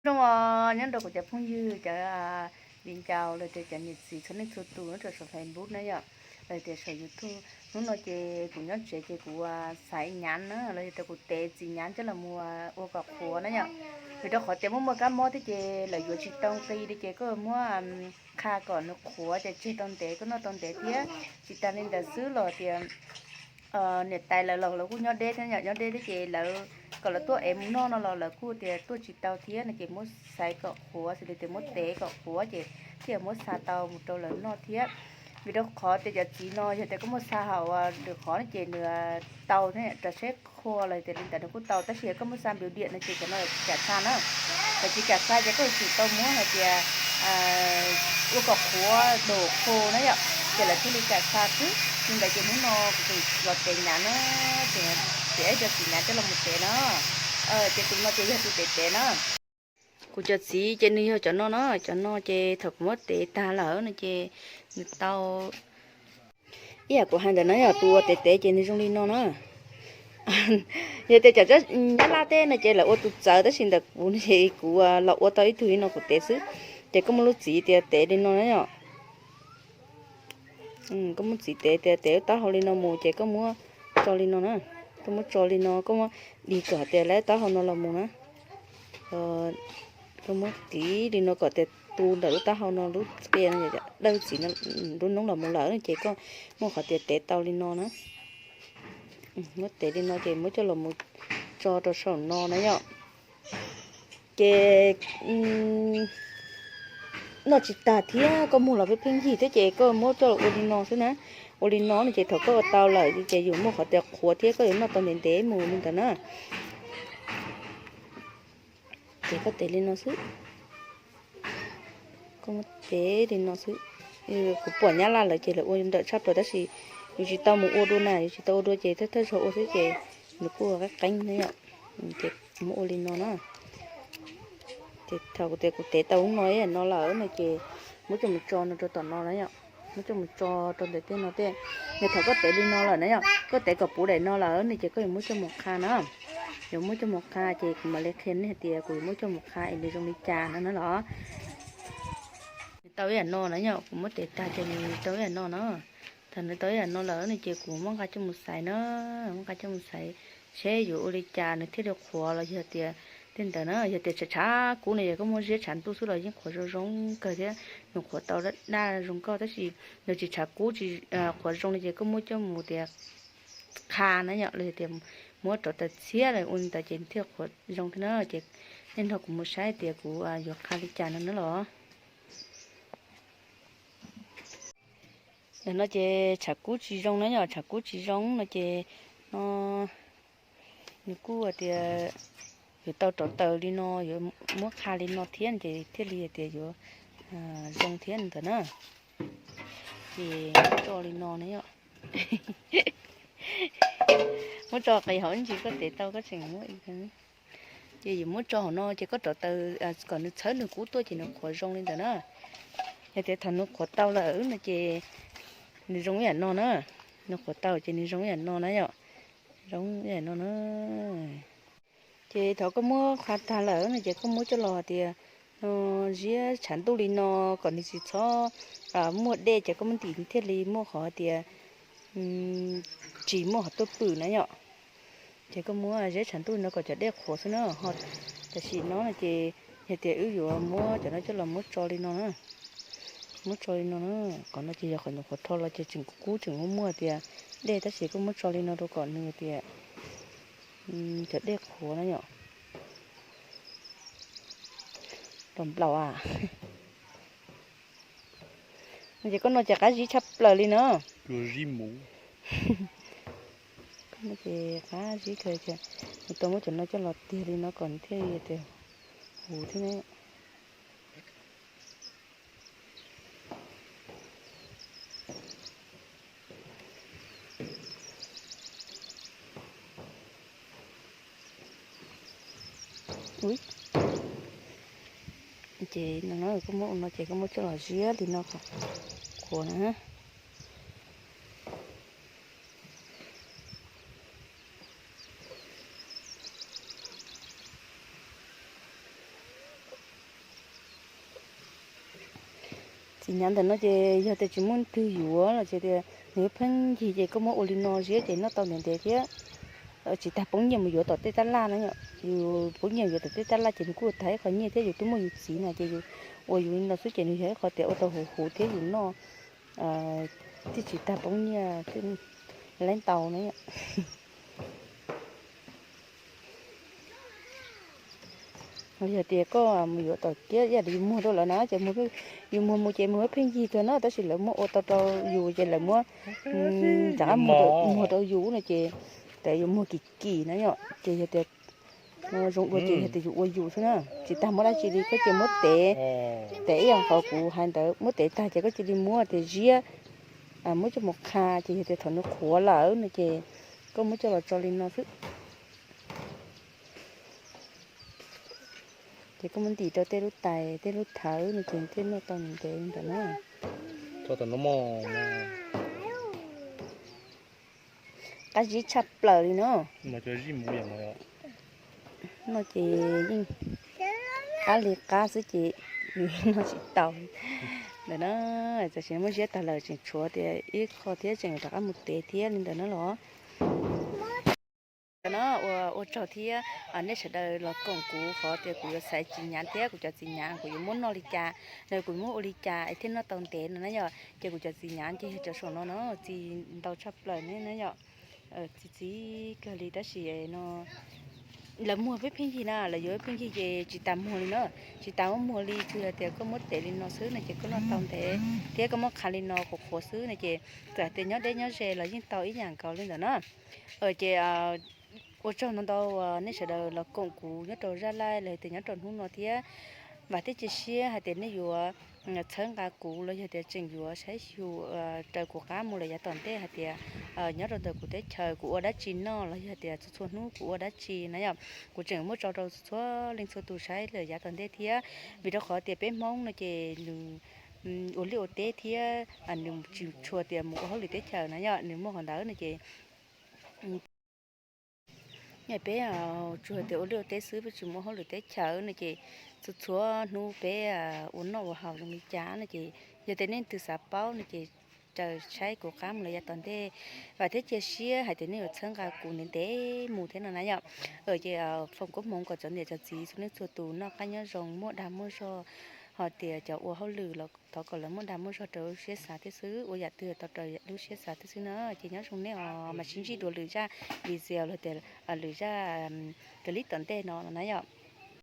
Zoo os, nyob rau kuv cov phooj ywg, cov viv ncaus los tias cov niam txiv txhua leej txhua tus nyob rau saum Facebook na yom, los tias saum YouTube. Hnub no ces kuv nyob tsev ces kuv xaiv nyav na, los yog tias kuv tev txiv nyav coj los mus ua kom qhuav na yom. Vim rau qhov tias muaj muaj kab mob thiab ces lawv yuav tsis tau nqi li ces koj muab qha kom nws qhuav ces tseg tau ntev, koj noj tau ntev thiab. Tsis tas li ntawd xwb los tias niam tais lawv los lawv kuj nyob deb thiab, nyob deb thiab ces lawv kom lawv tuaj ev mus noj no los lawv kuj tias tuaj tsis tau thiab no ces muab xaiv kom qhuav xws li tias muab tev kom qhuav ces thiaj muab xa tau mus rau lawv noj thiab. Vim rau qhov tias cov txiv no yog tias koj muab xa hauv lwm qhov no ces nws tau thiab, rau seb qhua los tias li ntawd nws kuj tau, tab sis yog koj muab xa npiv diam no ces cov no tsis kam xa na. Lawv tsis kam xa ces koj yuav tsum tau muab hais tias ua kom qhuav dum qhua na yom, ces lawv thiaj li kam xa xwb. Li ntawd ces hnub no kuv tus los tev nyav na, ces ib co txiv nyav coj los mus tev na. Ces tus no ces yog tus tev tev na. Kuv cov txiv ces nws yog cov no na, cov no ces thaum kuv muab tev tag lawm no ces nws tau. Ib yam kuv hais ntawd na yom, tus uas tev tev ces nws zoo li no na. Yog tias cov nyab laj tej no ces lawv ua tus txawv, tab sis ntawm kuv no ces kuv los ua tau ib tug li no kuv tev xwb. Ces koj muab lub txiv tias tev li no na yom. Koj muab txiv tev tias tev lub taub hau li no mus ces koj muab tso li no na. Koj muab tso li no, koj muab dig kom tias lawv taub hau no los mus na. Koj muab tiv li no kom tias tu ntawm lub taub hau no lub qia dawb txiv lub noob los mus lawm ces koj muab qhov tias tev tau li no na. Muab tev li no ces muab coj los mus tso rau saum no na yom. Ces noj tsis tag thiab koj muag los pheej pheej yig thiab ces koj muab coj los ua li no xwb na. Ua li no no ces thaum koj ua tau lawm ces yuav muaj qhov tias qhuav thiab koj yuav noj tau ntev ntev mus li ntawd na. Ces koj tev li no xwb. Koj muab tev li no xwb. Kuv pom nyab laj lawv ces lawv ua ntawm tshaj plaws tab sis yus tsis tau mus ua dua na, yus tsis tau ua dua ces thawj thawj zaug ua xwb ces nws kuj qeeb qeeb na yom. Ces muab ua li no na. Ces thaum kuv tias kuv tev tau lub no ib yam no lawm no ces muab coj mus tso no rau tom no na yom. Muab coj mus tso rau ntawm tej no tej. Nws thaum koj tev li no lawm na yom, koj tev kom puv daim no lawm no ces koj yuav muab coj mus qha na. Yuav muab coj mus qha ces kuv mam li qhia nej hais tias kuv yuav muab coj mus qha es nws zoo li cas no na los. Nws tau ib yam no na yom, kuv muab tev tag ces nws tau ib yam no na. Thaum nws tau ib yam no lawm no ces kuv muab nqa coj mus xaiv na. Muab nqa coj mus xaiv seb yuav ua li cas nws thiaj li qhuav los yog tias tej ntawd na. Yog tias tshav tshav kub no yog koj muab ziab tshav ntuj xwb los yeej qhuav zoo zoo kawg thiab nws qhuav tau daj zoo nkauj, tab sis nws tsis tshav kub tsis qhuav zoo no ces koj muab coj mus tias qha na yom, los yog tias muab rauv taws txhiab los ua li ntawd ces thiaj qhuav zoo thiab na. Ces nej nrog kuv mus saib tias kuv yuav qha li cas no na los. Ntawm no ces tshav kub tsis zoo na yom, tshav kub tsis zoo no ces no nws kuj tias yuav tau rauv taws li no, yuav muab qha li no thiab ces thiaj li tias yuav zoo thiab ntawd na. Ces muab tso li no na yom. Muab tso qis hauv ib ntsis koj tev tau koj tseem muab. Ces yuav muab tso hauv no ces koj rauv taws kom nws txhawb nws kub tuaj ces nws qhuav zoo li ntawd na. Yog tias thaum nws qhuav tau lawm no ces nws zoo ib yam no na. Nws qhuav tau ces nws zoo ib yam no na yom. Zoo ib yam no na. Ces thaum koj muab qha tag lawm no ces koj muab coj los hais tias no ziab tshav ntuj li no kom nws tsis txhob muaj dej ces koj muab ntim thiaj li muaj qhov tias tsis muaj qhov tuaj pwm na yom. Ces koj muab ziab tshav ntuj no kom cov dej qhuav xwb na. Tam sim no no ces yog tias wb yuav muab cov no coj los muab tso li no na. Muab tso li no na. Qhov no ces yog qhov nyuam qhuav rho los ces tseem kub tseem muaj muaj tias dej, tab sis koj muab tso li no rau kom nws tias cov dej qhuav na yom. Los nplaum a. Ces koj no ces qab zib tshaj plaws li no. Ces qab zib kawg ces kuv tau muab cov no coj los tiag li no kom thiaj li tias huv thiab ne. Ces no koj muab ua no ces koj muab coj los ziab li no kom qhuav na. Txiv nyav ntawm no ces yog tias tsis muaj twg yuav los ces tias nws pheej yig ces koj muab ua li no ziab ces noj tau ntev ntev thiab. Tsis tas poob nyiaj mus yuav tom tej tab laj na yom, yus poob nyiaj yuav tom tej tab laj ces nws kuj ua tag ib qho nyiaj thiab, yus twb muaj yus txiv na ces yus ua yus li no xwb ces nws yog ib qho tias ua tau huv huv thiab yus noj thiaj tsis tas poob nyiaj laib ntau na. Yog tias koj mus yuav tom kiab ib yam li yus muag rau lawv na ces yus muag mus ces muag pheej yig kawg na, tab sis lawv muab ua tau rau yus ces lawv muab rov qab muag rau yus no ces tas yus muag kim kim na yom, ces yog tias zoo dua ces yog tias yus ua yus xwb na, tsis tas muab dab tsi li, koj cia muab tev, tev ib yam qhov kuv hais ntawd, muab tev tag ces koj cia li muab tias ziab, muab coj mus qha ces yog tias thaum nws qhuav lawm no ces koj muab coj los tso li no xwb. Ces koj muab ntim rau tej lub tais tej lub thawv no ces thiaj noj tau ntev ntawm no. Qab zib tshaj plaws li no. No ces yeej qab li qab xwb ces noj tsis tau ntawm no. Tam sim no muab ziab tag lawm tseem tshuav tias ib qho thiab tseem rov qab mus tev thiab li ntawm no los. Ntawm no ua tsaug thiab nej sawv daws los koom kuv qhov tias kuv yuav xaiv txiv nyav thiab kuv cov txiv nyav kuv yuav muab noj li cas, no kuv muab ua li cas es thiaj noj tau ntev no na yom. Ces kuv cov txiv nyav ces yog cov saum no no, txiv ntau tshaj plaws ne na yom. Txiv txiv kawg li tab sis no lawv muag pheej pheej yig na, lawv yuav pheej yig ces tsis tas muag li na, tsis tas muab muag li, tsuas yog tias koj muab tev li no xwb no ces koj noj tau ntev thiab koj muab qha li no qhuav qhuav xwb no ces txawm tias nyob deb nyob ze los yeej tau ib yam nkaus li ntawm na. Ces ua tsaug ntau ntau nej sawv daws los koom kuv nyob rau zaj laij los tias nyob rau hnub no thiab. Vam thiab cia siab hais tias nej yuav txhawb nqa kuv los yog tias tseem yuav saib xyuas raws kuv qab mus lawm yav tom ntej hais tias nyob rau ntawm kuv teb chaws kuv ua dab tsi noj los yog tias txhua txhua hnub kuv ua dab tsi na yom. Kuv tseem muab tso rau txhua leej txhua tus saib lawm yav tom ntej thiab, vim rau qhov tias peb Hmoob no ces nws ua liaj ua teb thiab nws tsis tshua tias mus ua hauj lwm teb chaws na yom, nws muaj qhov ntawd no ces peb tsuas tias ua liaj ua teb xwb, peb tsis mus ua hauj lwm teb chaws no ces txhua txhua hnub peb ua noj ua haus zoo li cas no ces yog tias nej leej twg xav paub no ces raws saib kuv qab mus lawm yav tom ntej. Vam thiab cia siab hais tias nej yuav txhawb nqa kuv ntev ntev mus thiab no na yom. Ces foom koob hmoov kom cov niam cov txiv txhua leej txhua tus noj qab nyob zoo muaj dag muaj zog, ho tias cov ua hauj lwm los thov kom lawv muaj dag muaj zog raws lub siab xav thiab xwb, ua yam twg tau raws lub siab xav thiab xwb na. Ces nyob zoo nej os, mam sib ntsib dua lwm zaj video los tias lwm zaj clip tom ntej no na yom.